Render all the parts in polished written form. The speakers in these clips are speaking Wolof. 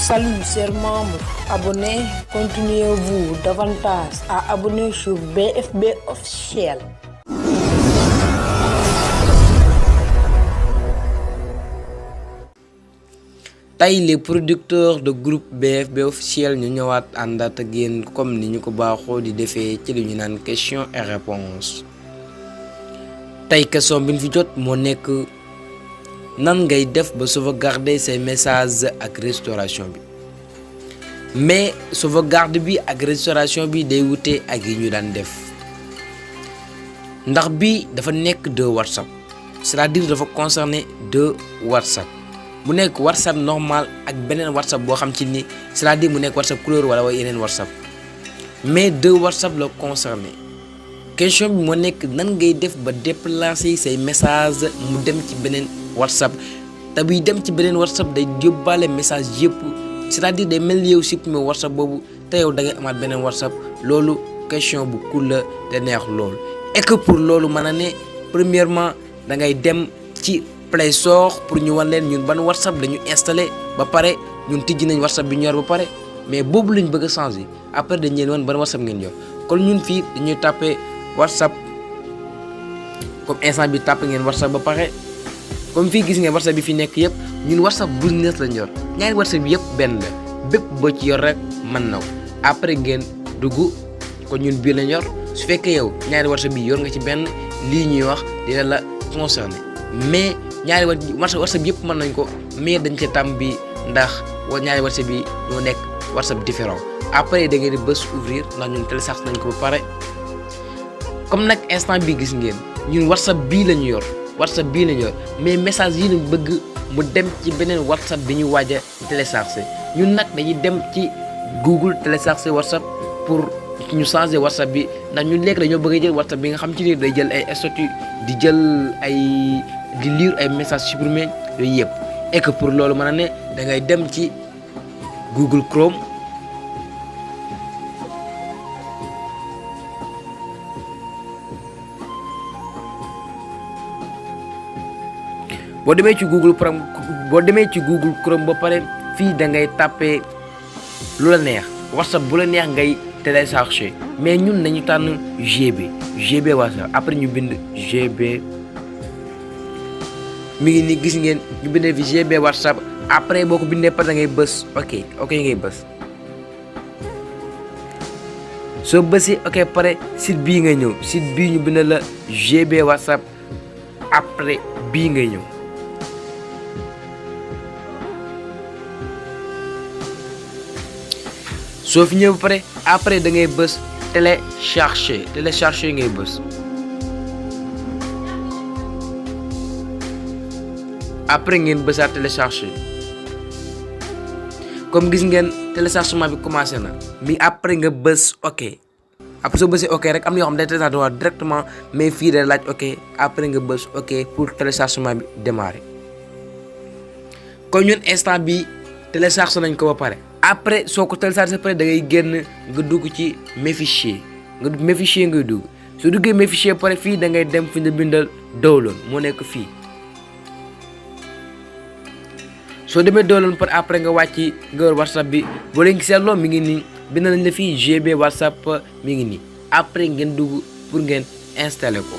Salut, chers membres, abonnés, continuez-vous davantage à abonner sur BFB officiel. tey les producteurs de groupe BFB officiel ñu ñëwaat àndaat ak yéen comme ni ñu ko baaxoo di defee ci li ñu naan question et réponse tey question bi ñu fi jot moo nekk nan ngay def ba sauvegarder say messages ak restauration bi mais sauvegarde bi ak restauration bi day wute ak yi ñu daan def ndax bi dafa nekk de WhatsApp c'est-à-dire dafa concerner de WhatsApp mu nekk WhatsApp normal ak beneen WhatsApp boo xam ci ni c'est-à-dire mu nekk WhatsApp couleur wala yeneen WhatsApp mais deux WhatsApp la concerné question bi moo nekk nan ngay def ba déplacer say message mu dem ci beneen WhatsApp te buy dem ci beneen WhatsApp day yóbbaale message yëpp c'est-à-dire day mel yow supprimer WhatsApp boobu te yow da ngay amaat beneen WhatsApp loolu question bu cool la te neex loolu et que pour loolu mën a ne premièrement da ngay dem ci Play Store pour ñu wan leen ñun ban WhatsApp dañu installé ba pare ñun tijji nañ WhatsApp bi ñu yor ba pare mais boobu lañ bëgg a changer après dañ leen wan ban WhatsApp ngeen yor kon ñun fii dañuy tapé WhatsApp comme instant bi tapé ngeen WhatsApp ba pare comme fii gis ngeen WhatsApp bi fi nekk yëpp ñun WhatsApp business lañ yor ñaari WhatsApp bi yëpp benn la bépp boo ci yor rek mën na ko après ngeen dugg kon ñun bii lañ yor su fekkee yow ñaari WhatsApp bi yor nga ci benn lii ñuy wax dina la concerné mais ñaari WhatsApp yëpp mën nañ ko mais dañ ca tàmm bi ndax ñaari WhatsApp bi ñoo nekk WhatsApp différent après da ngeen di bës ouvrir ndax ñun télécharge nañ ko ba pare comme nag instant bi gis ngeen ñun WhatsApp bii la ñu yor WhatsApp bii la ñu yor mais message yi lañ bëgg mu dem ci beneen WhatsApp bi ñu waaj a télécharger ñun nag dañuy dem ci Google télécharger WhatsApp pour ñu changer WhatsApp bi ndax ñun léegi dañoo bëgg a jël WhatsApp bi nga xam ci ni day jël ay statut di jël di lire ay messages supprimés yooyu yëpp et que pour loolu mën a ne da ngay dem ci Google Chrome boo demee ci Google Chrome ba pare fii da ngay tapé lu la neex WhatsApp bu la neex ngay télécharger mais ñun nañu tànn GB WhatsApp après ñu bind GB mi ngi ni gis ngeen ñu bindee fi GB WhatsApp après boo ko bindee pare da ngay bës ok ngay bës soo bësee ok pare site bii ngay ñëw site bii ñu bind la GB WhatsApp après bii ngay ñëw soo fi ñëw ba pare après da ngay bës télécharger ngay bës après ngeen bësaat télécharger comme gis ngeen téléchargement bi commencé na mi après nga bës ok après soo bësee ok rek am na yoo xam ne day télécharger directement mais fii day laaj ok après nga bës ok pour téléchargement bi démarrer comme ñun instant bi télécharger nañ ko ba pare après soo ko télécharger pare da ngay génn nga dugg ci mes fichiers ngay dugg soo duggee mes fichiers pare fii da ngay dem fi ñu bindal download moo nekk fii soo demee download par après nga wàcc nga war WhatsApp bi boo leen gisee loolu mi ngi nii bind nañ la fii GB WhatsApp mi ngi nii après ngeen dugg pour ngeen installer ko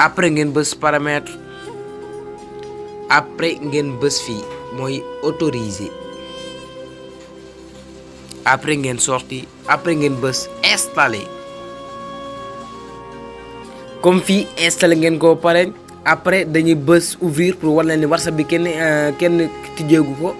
après ngeen bës paramètre après ngeen bës fii mooy autoriser après ngeen sorti après ngeen bës installer comme fii installé ngeen ko pare après dañuy bës ouvrir pour war leen ni WhatsApp bi kenn tijjeegu ko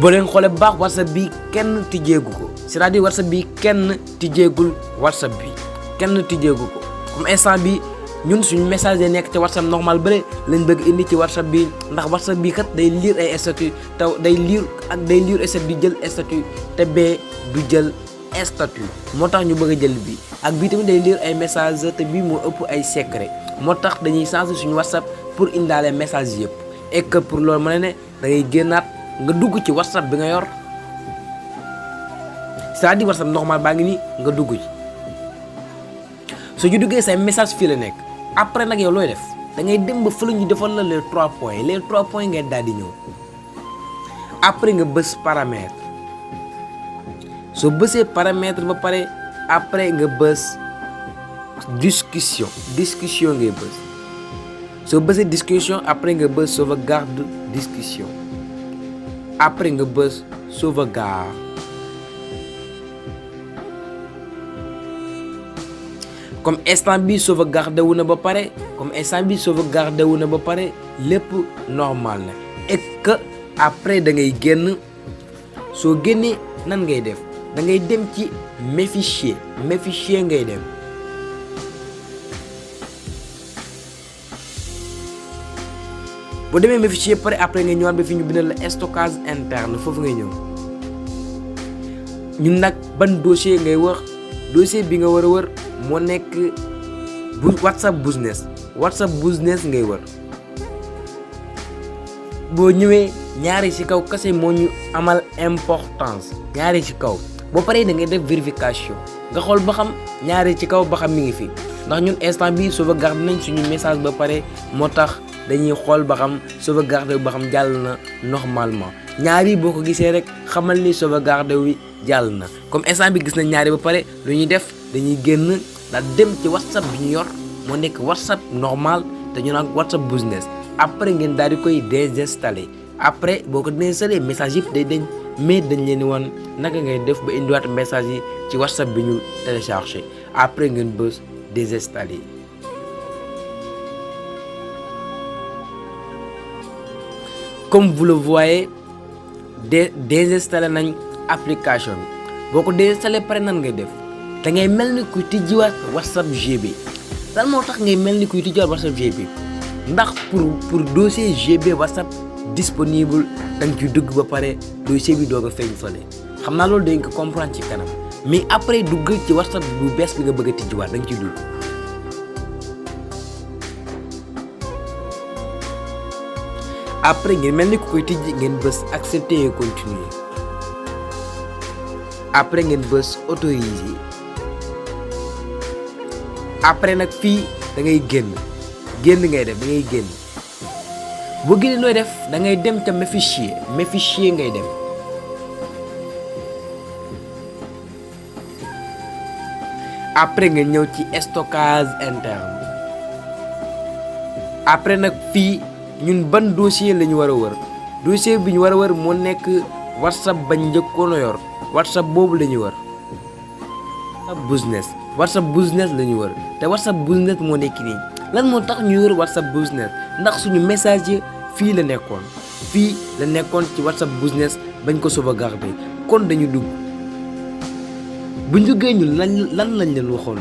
boo leen xoolee bu baax WhatsApp bi kenn tijjeegu ko c'est-à-dire WhatsApp bi kenn tijjeegul WhatsApp bi kenn tijjeegu ko comme instant bi ñun suñu message yi nekk ci WhatsApp normal bële lañ bëgg indi ci WhatsApp bi ndax WhatsApp bi kat day lire ay statut te day lire statut di jël statut te bee du jël statut moo tax ñu bëgg a jël bi ak bii tamit day lire ay message te bii moo ëpp ay secret moo tax dañuy changer suñu WhatsApp pour indaale message yëpp et que pour loolu mën ne da ngay génnaat nga dugg ci WhatsApp bi nga yor c'est-à-dire WhatsApp normal baa ngi nii nga dugg ci soo ci duggee say message fii la nekk après nag yow looy def da ngay dem ba fële ñu defal la les 3 points ngay daal di ñëw après nga bës paramètre soo bësee paramètre ba pare après nga bës discussion ngay bës soo bësee discussion après nga bës sauvegarde discussion après nga bës sauvegarde comme instant bi sauvegarde wu na ba pare lépp normal na et que après da ngay génn soo génnee nan ngay def da ngay dem ci mes fichiers ngay dem boo demee mes fichiers pare après nga ñëwaat ba fi ñu bindal la stockage interne foofu ngay ñëw ñun nag ban dossier ngay wax dossier bi nga war a wër moo nekk WhatsApp business ngay wër boo ñëwee ñaari ci kaw kese moo ñu amal importance ñaari ci kaw boo paree da ngay def vérification nga xool ba xam ñaari ci kaw ba xam mi ngi fi ndax ñun instant bi sauvegarde nañ suñu message ba pare moo tax dañuy xool ba xam sauvegarde ba xam jàll na normalement ñaari boo ko gisee rek xamal ni sauvegarde wi jàll na comme instant bi gis nañ ñaari ba pare lu ñuy def dañuy génn daal dem ci WhatsApp bi ñu yor moo nekk WhatsApp normal te ñu naan WhatsApp business après ngeen daal di koy désinstaller après boo ko désinstaller message yëpp day dañ mais dañ leen di wan naka ngay def ba indiwaat message yi ci WhatsApp bi ñu téléchargé après ngeen bës désinstaller. Comme vous le voyez désinstaller nañ application bi boo ko désinstaller pare nan ngay def da ngay mel ni kuy tijjiwaat WhatsApp GB lan moo tax ngay mel ni kuy tijjiwaat WhatsApp GB ndax pour dossier GB WhatsApp disponible da nga ci dugg ba pare dossier bi doog a feeñ fële xam naa loolu dañ ko comprendre ci kanam mais après dugg ci WhatsApp bu bees bi nga bëgg a tijjiwaat da nga ciy dugg. après ngeen mel ni ku koy tijji ngeen bës accepter et continuer après ngeen bës autoriser après nag fii da ngay génn ngay def da ngay génn boo génnee nooy def da ngay dem ca mes fichiers ngay dem après nga ñëw ci stockage interne après nag fii ñun ban dossier la ñu war a wër dossier bi ñu war a wër moo nekk WhatsApp bañ njëkkoon a yor WhatsApp boobu la ñu wër WhatsApp business la ñu wër te WhatsApp business moo nekk nii lan moo tax ñu wër WhatsApp business ndax suñu message fii la nekkoon ci WhatsApp business bañ ko sauvegarder kon dañu dugg buñ duggee ñun lan lañ leen waxoon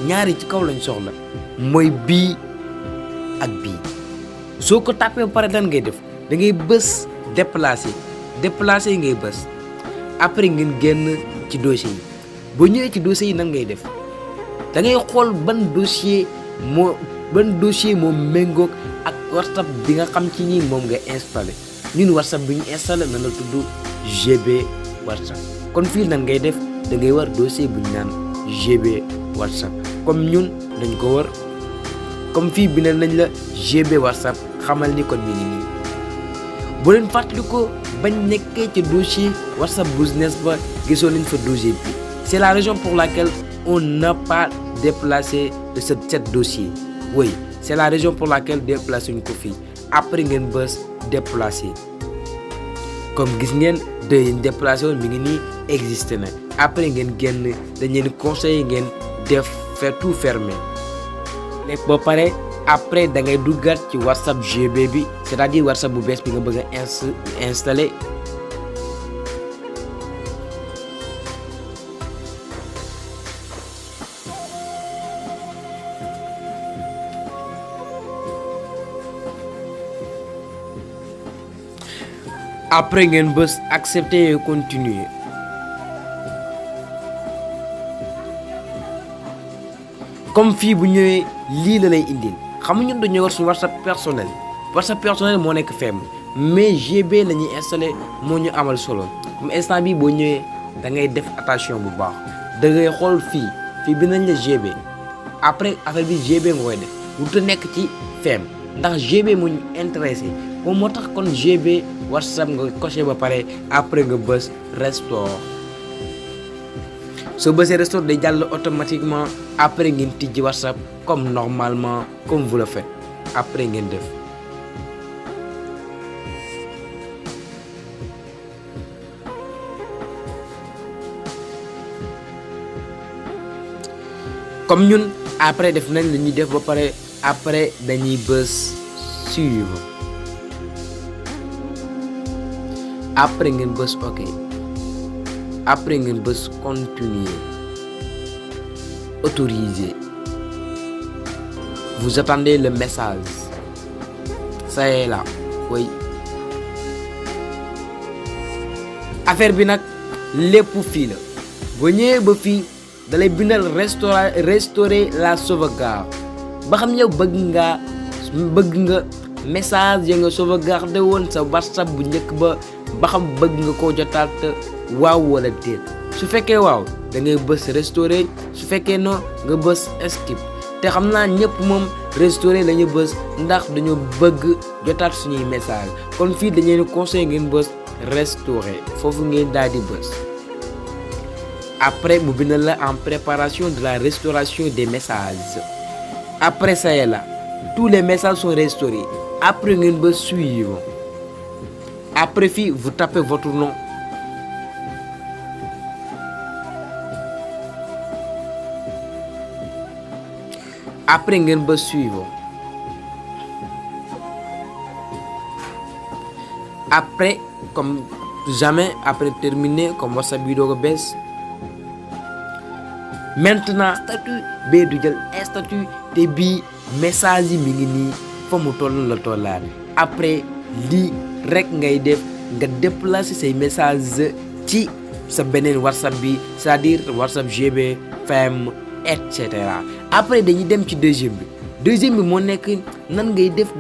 ñaari ci kaw lañ soxla mooy bii ak bii soo ko tàppee ba pare lan ngay def da ngay bës déplacer ngay bës après ngeen génn ci dossier yi boo ñëwee ci dossier yi nan ngay def da ngay xool ban dossier moo méngoog ak WhatsApp bi nga xam ci nii moom nga installé ñun WhatsApp bi ñu installé na la tudd GB WhatsApp kon fii nan ngay def da ngay war dossier bu ñu naan GB WhatsApp comme ñun dañ ko war comme fii bindal nañ la GB WhatsApp xamal ni kon mi ngi nii bu leen fàttali ko bañ nekkee ci dossier WhatsApp business ba gisoon nañ fa dossier bi c'est la raison pour laquelle on n'a pas déplacé de ce dossier oui c'est la raison pour laquelle déplacé ñu ko fii après ngeen bës déplacer comme gis ngeen de déplacé woon mi ngi nii existé na après ngeen génn dañ leen conseiller ngeen def faire tout fermer lépp ba pare après da ngay duggaat ci WhatsApp GB bi c'est-à-dire WhatsApp bu bees bi nga bëgg a installer après ngeen bës accepter et continuer comme fii bu ñëwee lii la lay indil xam nga ñun dañoo war suñu WhatsApp personnel moo nekk faible mais GB la ñuy installé moo ñu amal solo comme instant bi boo ñëwee da ngay def attention bu baax da ngay xool fii bi nañ la GB après affaire bi GB nga koy def wuta nekk ci faible ndax GB moo ñu intéressé moom moo tax kon GB WhatsApp nga coché ba pare après nga bës restore soo bësee restore day jàll automatiquement après ngeen tijji WhatsApp comme normalement comme vous le faites après ngeen def comme ñun après def nañ la ñuy def ba pare après dañuy bës suivre après ngeen bës ok après ngeen bës continuer autoriser vous attendez le message ça est là oui affaire bi nag lépp fii la boo ñëwee ba fii dalay bindal restaurer la sauvegarde ba xam yow bëgg nga message ya nga sauvegarde woon sa WhatsApp bu njëkk ba xam bëgg nga koo jotaat waaw wala déet su fekkee waaw da ngay bës restaurer su fekkee non nga bës skip te xam naa ñëpp moom restaurer la ñu bës ndax dañoo bëgg jotaat suñuy message kon fii dañu leen conseil ngeen bës restaurer foofu ngeen daal di bës après mu bind la en préparation de la restauration des messages après ça est là tous les messages sont restaurés après ngeen bës suivre après fii vous tapez votre nom après ngeen bës suivre après comme jamais après terminer comme WhatsApp bi doo ko bees maintenant statut bee du jël statut te bii message yi mi ngi nii fa mu toll la tollaat après lii rek ngay def nga déplacer say message ci sa beneen WhatsApp bi c'est-à-dire WhatsApp GB FM et cetera après dañuy dem ci deuxième bi moo nekk nan ngay def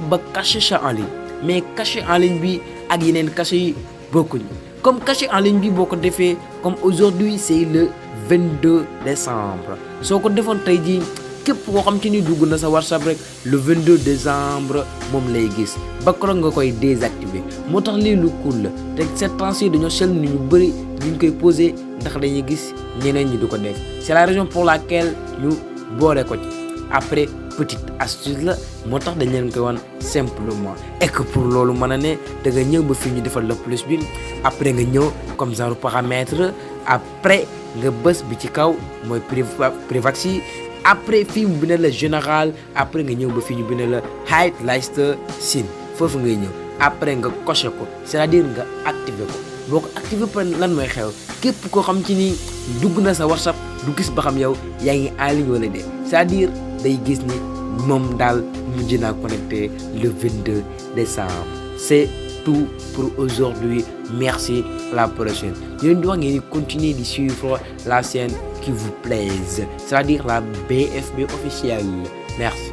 ba cacher ça en ligne mais cacher en ligne bi ak yeneen cacher yi bokkuñu comme cacher en ligne bi boo ko defee comme aujourd'hui c'est le 22 décembre soo ko defoon tey jii képp koo xam ci ni dugg na sa WhatsApp rek le 22 décembre moom lay gis ba keroog nga koy désactiver moo tax lii lu cool la te cette temps-ci dañoo seetlu ni ñu bëri ñu koy posé ndax dañuy gis ñeneen ñi du ko def c'est la raison pour laquelle ñu boole ko ci après petite astuce la moo tax dañ leen koy wan simplement et que pour loolu mën a ne da nga ñëw ba fii ñu defal la plus bi après nga ñëw comme genre paramètre après nga bës bi ci kaw mooy privacy après fii mu bind la général après nga ñëw ba fii ñu bind la hide list scene foofu ngay ñëw après nga coché ko c'est-à-dire nga activer ko boo ko activer par lan mooy xew képp koo xam ci ni dugg na sa WhatsApp du gis ba xam yow yaa ngi en ligne wala déet c'est-à-dire day gis ni moom daal mujj naa connecté le 22 décembre c'est tout pour aujourd'hui merci à la prochaine ñu leen di wax ngeen di continuer di suivre la chaîne qui vous plaise c'est-à-dire la BFB officielle merci